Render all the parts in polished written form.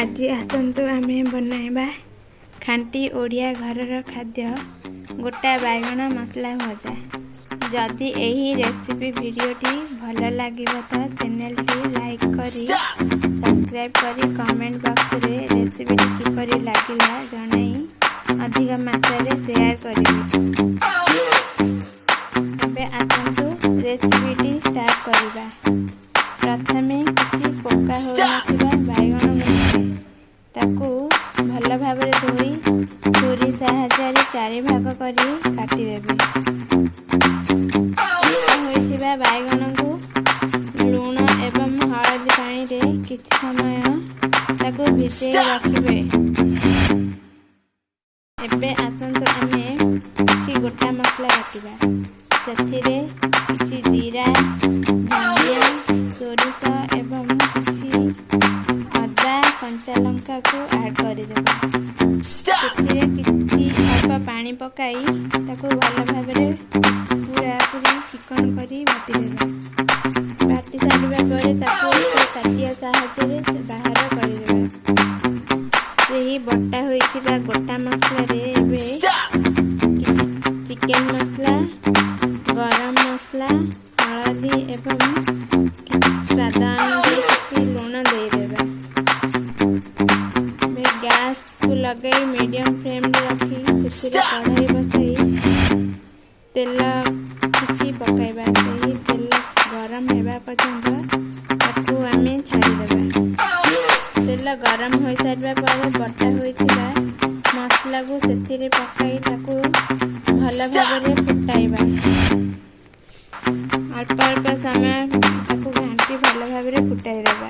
ଆଜି ଆସନ୍ତୁ ଆମେ ବନାଇବା ଖାଣ୍ଟି ଓଡ଼ିଆ ଘରର ଖାଦ୍ୟ, ଗୋଟା ବାଇଗଣ ମସଲା ଭଜା। ଯଦି ଏହି ରେସିପି ଭିଡ଼ିଓଟି ଭଲ ଲାଗିବ ତ ଚ୍ୟାନେଲଟି ଲାଇକ୍ କରି, ସବସ୍କ୍ରାଇବ୍ କରି, କମେଣ୍ଟ ବକ୍ସରେ ରେସିପିଟି କିପରି ଲାଗିଲା ଜଣାଇ ଅଧିକ ମାତ୍ରାରେ ସେୟାର କରିବେ। ଏବେ ଆସନ୍ତୁ ରେସିପିଟି ଷ୍ଟାର୍ଟ କରିବା। ପ୍ରଥମେ କିଛି ପୋକା ହୋଇନଥିବା ବାଇଗଣକୁ ନେବେ। ତାକୁ ଭଲ ଭାବରେ ଧୋଇ ଛୁରୀ ସାହାଯ୍ୟରେ ଚାରି ଭାଗ କରି କାଟିଦେବେ। ହୋଇଥିବା ବାଇଗଣକୁ ଲୁଣ ଏବଂ ହଳଦୀ ପାଣିରେ କିଛି ସମୟ ତାକୁ ଭିଜେଇ ରଖିବେ। ଏବେ ଆସନ୍ତୁ ଆମେ କିଛି ଗୋଟା ମସଲା ବାଟିବା। ସେଥିରେ କିଛି ଜିରା, ଧନିଆ, ସୋରିଷ ଏବଂ କିଛି ଅଦା, କଞ୍ଚା ଲଙ୍କାକୁ ଆଡ଼୍ କରିଦେବା। ସେଥିରେ କିଛି ଅଳ୍ପ ପାଣି ପକାଇ ତାକୁ ଭଲ ଭାବରେ ପୁରାପୁରି ଚିକଣ କରି ବାଟିଦେବା। ବାଟି ସାରିବା ପରେ ତାକୁ ଏକ ତାଟିଆ ସାହାଯ୍ୟରେ ବାହାର କରିଦେବା। ସେହି ବଟା ହୋଇଥିବା ଗୋଟା ମସଲାରେ ଏବେ ଚିକେନ ମସଲା, ଗରମ ମସଲା, ହଳଦୀ ଏବଂ ସ୍ୱାଦ ଅନୁଯାୟୀ କିଛି ଲୁଣ ଦେଇଦେବା। ଏବେ ଗ୍ୟାସକୁ ଲଗାଇ ମିଡ଼ିୟମ୍ ଫ୍ଲେମ୍ରେ ରଖି ସେଥିରେ କଢ଼ାଇ ବସାଇ ତେଲ କିଛି ପକାଇବା। ସେହି ତେଲ ଗରମ ହେବା ପର୍ଯ୍ୟନ୍ତ ତାକୁ ଆମେ ଛାଡ଼ିଦେବା। ତେଲ ଗରମ ହୋଇସାରିବା ପରେ ବଟା ହୋଇଥିବା ମସଲାକୁ ସେଥିରେ ପକାଇ ତାକୁ ଭଲ ଭାବରେ ଫୁଟାଇବା। ଅଳ୍ପ ଅଳ୍ପ ସମୟ ତାକୁ ଘାଣ୍ଟି ଭଲ ଭାବରେ ଫୁଟାଇ ଦେବା।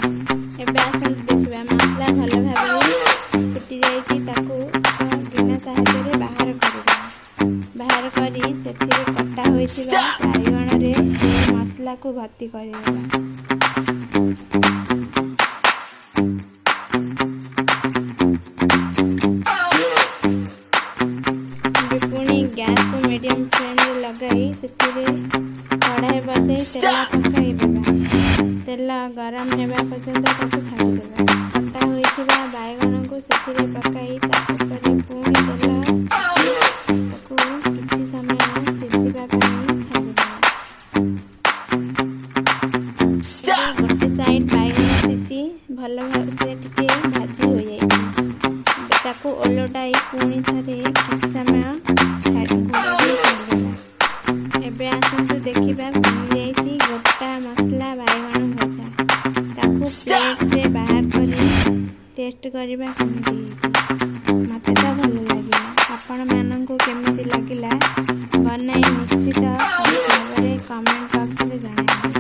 ଏବେ ଆସନ୍ତୁ ଦେଖିବା, ମସଲା ଭଲ ଭାବରେ ଫୁଟି ଯାଇଛି। ତାକୁ ଗିନା ସାହାଯ୍ୟରେ ବାହାର କରିଦେବା। ବାହାର କରି ସେଥିରେ କଟା ହୋଇଥିବା ବାଇଗଣରେ ମସଲାକୁ ଭର୍ତ୍ତି କରିଦେବା। ଏବେ ପୁଣି ଗ୍ୟାସକୁ ମିଡ଼ିୟମ୍ ଫ୍ଲେମ୍ରେ ଲଗାଇ ସେଥିରେ କଢ଼ାଇ ବସାଇ ତେଲ ପକାଇ ଦେବା। ତେଲ ଗରମ ହେବା ପର୍ଯ୍ୟନ୍ତ ତାକୁ ଛାଡ଼ିଦେବା। କଟା ହୋଇଥିବା ବାଇଗଣକୁ ସେଥିରେ ପକାଇ ତା ଉପରେ ପୁଣି ତେଲ ତାକୁ କିଛି ସମୟ ସିଝିବା ପାଇଁ ଛାଡ଼ିଦେବା। ଏବେ ଗୋଟେ ସାଇଡ଼୍ ବାଇଗଣ ସିଝି ଭଲ ସେ ଟିକେ ଭାଜି ହୋଇଯାଇଛି। ତାକୁ ଓଲଟାଇ ପୁଣି ଥରେ କିଛି ସମୟ ଘୋଡ଼ାଇ ଛାଡ଼ିଦେବା। ଏବେ ଆସନ୍ତୁ ଦେଖିବା, ବନିଯାଇଛି ଗୋଟା ମସଲା ବାଇଗଣ ଭଜା। ତାକୁ ପ୍ଲେଟ୍ରେ ବାହାର କରି ଟେଷ୍ଟ କରିବା କେମିତି ହେଇଛି। ମୋତେ ତ ଭଲ ଲାଗିଲା। ଆପଣମାନଙ୍କୁ କେମିତି ଲାଗିଲା ବନାଇ ନିଶ୍ଚିତ ଭାବରେ କମେଣ୍ଟ ବକ୍ସରେ ଜଣାଇବେ।